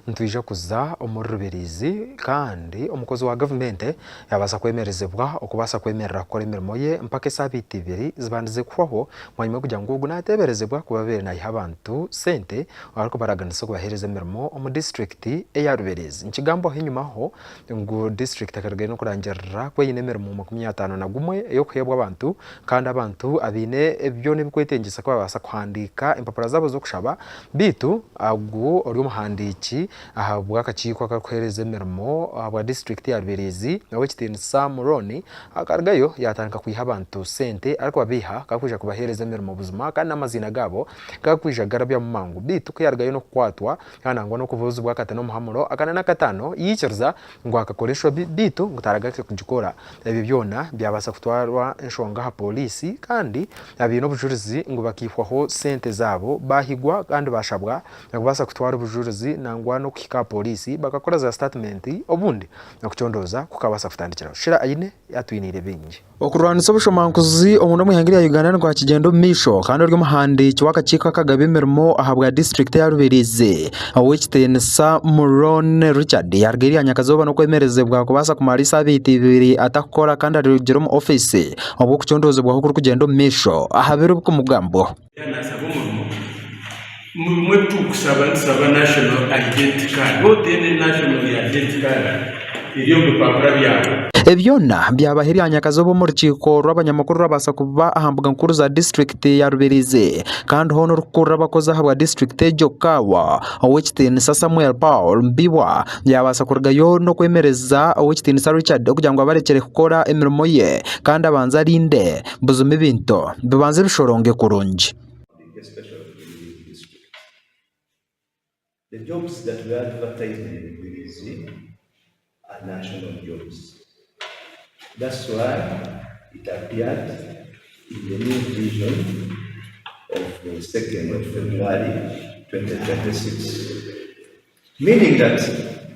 Nitwija kuza omuri Rubirizi kandi omukozi wa gavumenti yabaasa kwemerezibwa okubaasa kwemerera kukora emirimo ye mpaka esaabiiti ibiri zibandize kuhwaho bwanyima y'okugira ngu ogu nateeberezibwa kuba abaire naiha abantu sente arikubaraganisa okubaheereza emirimo omu disiturikiti eya Rubirizi. Nikigambwaho enyimaho ngu disiturikiti ekarugayo n'okurangirira ku eine emirimo 51 ey'okuheebwa abantu kandi abantu abaine byona ebirikwetengyesa ku babaasa kuhandiika empapura zaabo z'okushaba beitu ogu ori omuhandiiki ahabw'akakiiko akarikuheereza emirimo ahabwa disiturikiti ya Rubirizi Owekitiinisa Muroni akarugayo yaatandika kwiha abantu sente arikubabeiha ku arikwija kubaheereza emirimo buzima kandi n'amaziina gaabo garikwija garabyamu mangu beitu ku yaarugayo n'okukwatwa Kandi nangwa n'okubuuzibwa akati n'omuhamuro akana n'akataano, yaikiriza ngu akakora enshobi beitu ngu taragaruke kugikora. Ebyo byona byabaasa kutwarwa enshonga aha pooriisi kandi abaine obujurizi ngu bakaihwaho sente zaabo baahigwa kandi baashabwa kubaasa kutwara obujurizi nangwa n'okuhika aha pooriisi bakakora za sitatimenti obundi okucondooza kukabaasa kutandikiraho. Shira Aine atwiniire bingi. Okurwanisa obushomankuzi omunda omu ihanga rya Uganda nikwakigyenda omu maisho kandi ori omuhandiiki w'akakiiko akagaba emirimo ahabwa disiturikiti eya Rubirizi, Ow'ekitiinisa Muron Richard yaruga erya nyakazooba n'okwemerezibwa kubaasa kumara esaabiiti ibiri atakukora kandi arugire omu ofiisi obwo okucondoozibwaho kurikugyenda omu maisho aha biro birikumugambwaho. Naasaba omurimo, omu bimwe ebi turikushaba nitushaba national identity card. Waaba otaine national identity card eri omu bipapura byawe. Ebi byona byabaho erya nyakazooba omu rukiiko rw'abanyamakuru rwabaasa kuba aha mbuga nkuru za disiturikiti ya Rubirizi kandi hoona orikukurira abakozi ahabwa disiturikiti egyo Kaawa, Ow'ekitiinisa Samuel Paul Mbibwa yaabaasa kurugayo n'okwemereza Ow'ekitiinisa Richard okugira ngu abarekyere kukora emirimo ye kandi abanze arinde Buzima ebintu bibanze bishoronge kurungi. The jobs that we advertised in Rubirizi are national jobs. That's why it appeared in the new vision of the 2nd of February 2026. Meaning that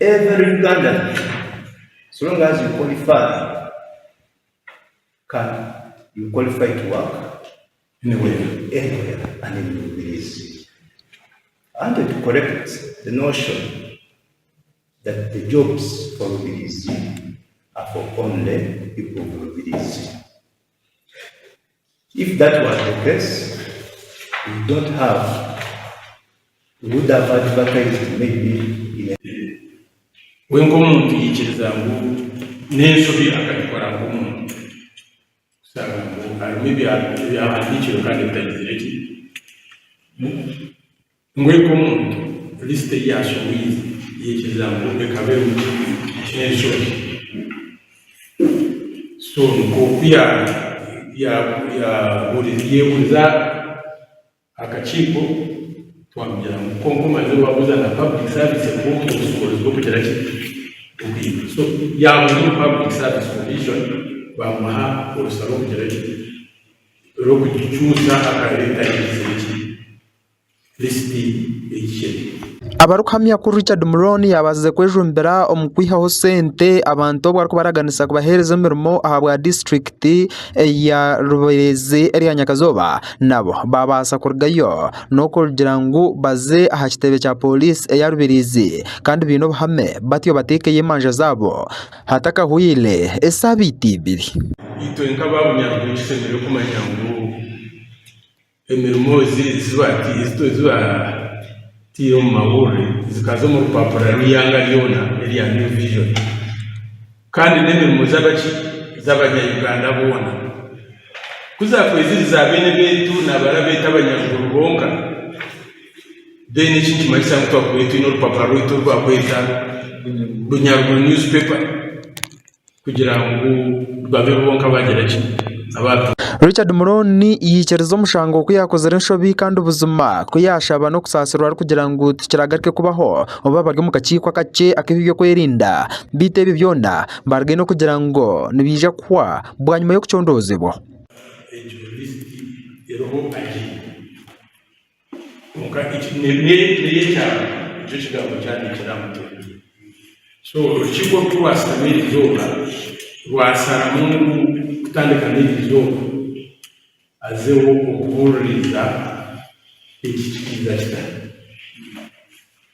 every Ugandan, so long as you qualify, Can you qualify to work anywhere, anywhere and in Rubirizi. I wanted to correct the notion that the jobs for Rubirizi are for only people of Rubirizi. If that was the case, we don't have, we would have advertised maybe in a We nk'omuntu yaikiriza ngu n'enshobi akagikora nk'omuntu, kushanga ngu harimu ebyahandiikirwe kandi ebitagizire ki, ngu we nk'omuntu lisiti ei yaashohoize yaikiriza ngu ekaba erimu enshobi. So nk'oku yeebuuriza Akakiiko twamugira ngu kwonka omazire wabuuza na public service ekuha obusobozi bw'okugira ki? Bw'okuhindura. So yaabuuza omu public service commission baamuha orusa rw'okugira ki? Rw'okugikyusa akareeta egizire ki? Lisiti ehikire. Abarikuhamya ku Richard Mulooni yaabaasize kwejumbira omu kwihaho sente abantu obu arikubaraganisa kubaheereza emirimo ahabwa disiturikiti eya Rubirizi erya Nyakazooba nabo baabaasa kurugayo n'okugira ngu baze aha kitebe kya pooriisi eya Rubirizi kandi baine obuhame batyo bateekeyo emanja zaabo hatakahweire esaabiiti ibiri. Itwe nk'ababunyaruguru tushemereire kumanya ngu Emirimo ezi ezi baataire omu mahurire zikaza omu rupapura rw'eihanga ryona erya New Vision kandi n'emirimo z'abaki z'abanya-Uganda boona. Ku zaakubaire ziri za beene baitu nabari abeeta abanyaruguru bonka, then eki nikimanyisa ngu twakubaire twine orupapura rwaitu oru barikweta Bunyaruguru Newspaper. Kugira ngu babe bonka baagira ki? Abaatuura. Richard Murooni yaikiriza omushango ku yaakozire enshobi kandi buzima ku yaashaba n'okusaasirwa arikugira ngu tikiragaruke kubaho obu bari omu kakiiko akakye ak'eby'okwerinda beitu ebyo byona barugayo n'okugira ngu nibiija kuhwa bwanyima y'okucondoozibwa. Egyo lisiti eriho agenda. Kwonka eki n'eyekyaro nikyo kigambo kyateekire aha mutwe. So orukiiko oru ku rwashutama eri izooba rwasharamu ngu kutandika n'eri izooba hazeho okuhuririza eki kikiiza kita.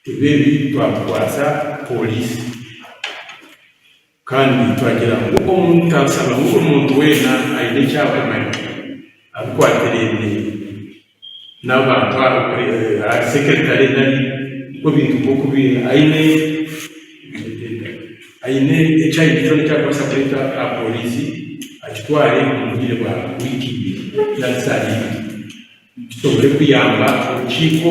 Ebi ebi twabikwatsa pooriisi kandi twagira ngu omuntu twashaba ngu omuntu weena aine eki arikumanya abikwatiraine n'abantu abo ahari sekeretare nari ebintu nk'oku biri aine aine eki aine kyona eki arikubaasa kureeta aha pooriisi akitware omu bwire bwa wiiki ibiri nari saaha ibiri. Tusobole kuyamba orukiiko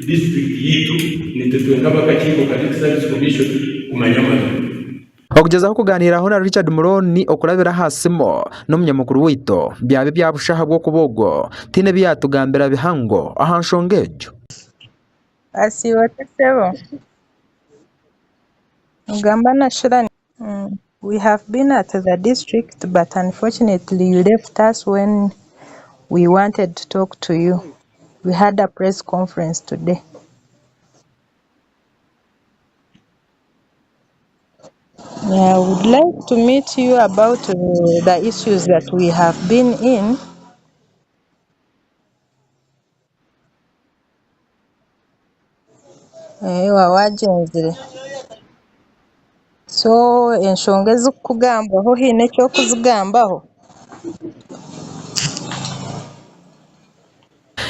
disiturikiti yaitu naitwe twenka ab'akakiiko ka Youth Service Commission kumanya amazima. Okugyezaho kugaaniiraho na Richard Murooni okurabira aha simu n'omunyamakuru waitu byaba ebya busha ahabw'okuba ogwo tihaine ebi yaatugambira bihango aha nshonga egyo. Asiiba ota sebo? Nogamba na Shila. We have been at the district but unfortunately you left us when we wanted to talk to you. We had a press conference today. I would like to meet you about the issues that we have been in. Waaba waagyenzire. So enshonga ezirikukugambwaho haine eki orikuzigambaho?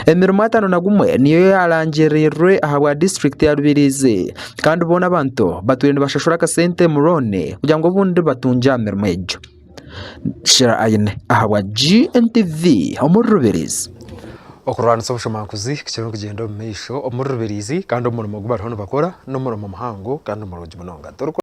Emirimo 51 niyo yarangiriirwe ahabwa disiturikiti ya Rubirizi kandi boona abantu batwire nibashashura akasente omu looni kugira ngu obundi batungye aha mirimo egyo. Shera Aine ahabwa GNTV omuri Rubirizi. Okurwanisa obushomankuzi kukiriyo nikugyenda omu maisho omuri Rubirizi kandi omurimo ogu bariho nibakora n'omurimo muhango kandi murungi munonga.